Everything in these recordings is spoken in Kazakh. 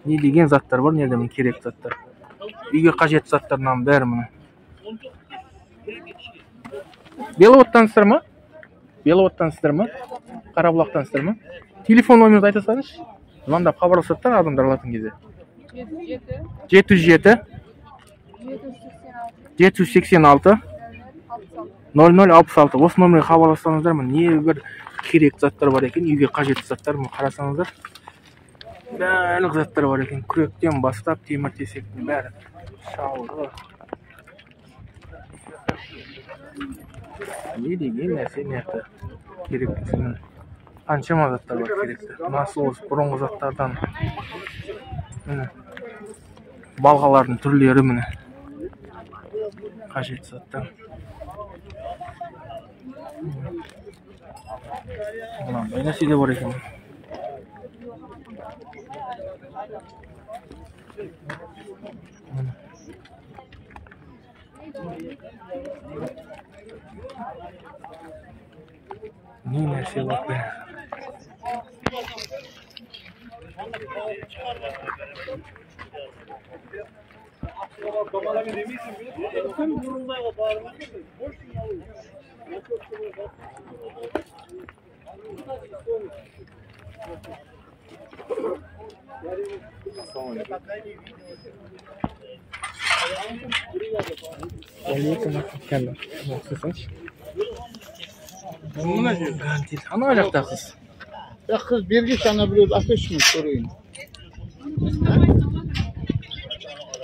Не деген заттар бар, не деген керек заттар. Үйге қажетті заттар мынаның бәрі міне. Беловодтансыздар ма? Беловодтансыздар ма? Қарабұлақтансыздар ма? Телефон номерді айта салыңызшы. Звондап хабарласады да адамдар алатын кезде. 707 786 0066. Осы номерге хабарлассаңыздар, міне не бір керек заттар бар екен, үйге қажетті заттар, міне қарасаңыздар. Барлық заттар бар екен. Күректен бастап темір тесектің бәрі. Шалғы. Не деген нәрсе не керек десең, қаншама заттар бар керекті. Насос, бұрынғы заттардан. Міне. Балғалардың түрлері міне. Қажетті заттар. Мынандай нәрсе де бар екен. Не нәрсе бар бәрі. Ана жақта қыз. Қыз бергеш, ана біреуді әкешмін көрейін.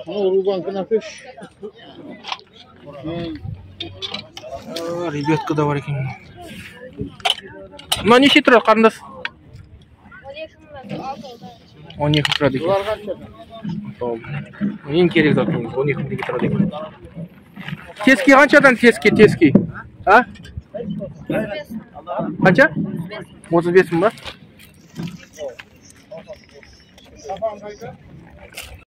Ана рубанканы әкеш. Ребятка да бар екен. Мына неше тұрады, қарындас? 12 тұрады екен. Ең керек зат 12 мың теңге тұрады екен. Тески қаншадан тески, тески? А? Қанша? 35 мың ба?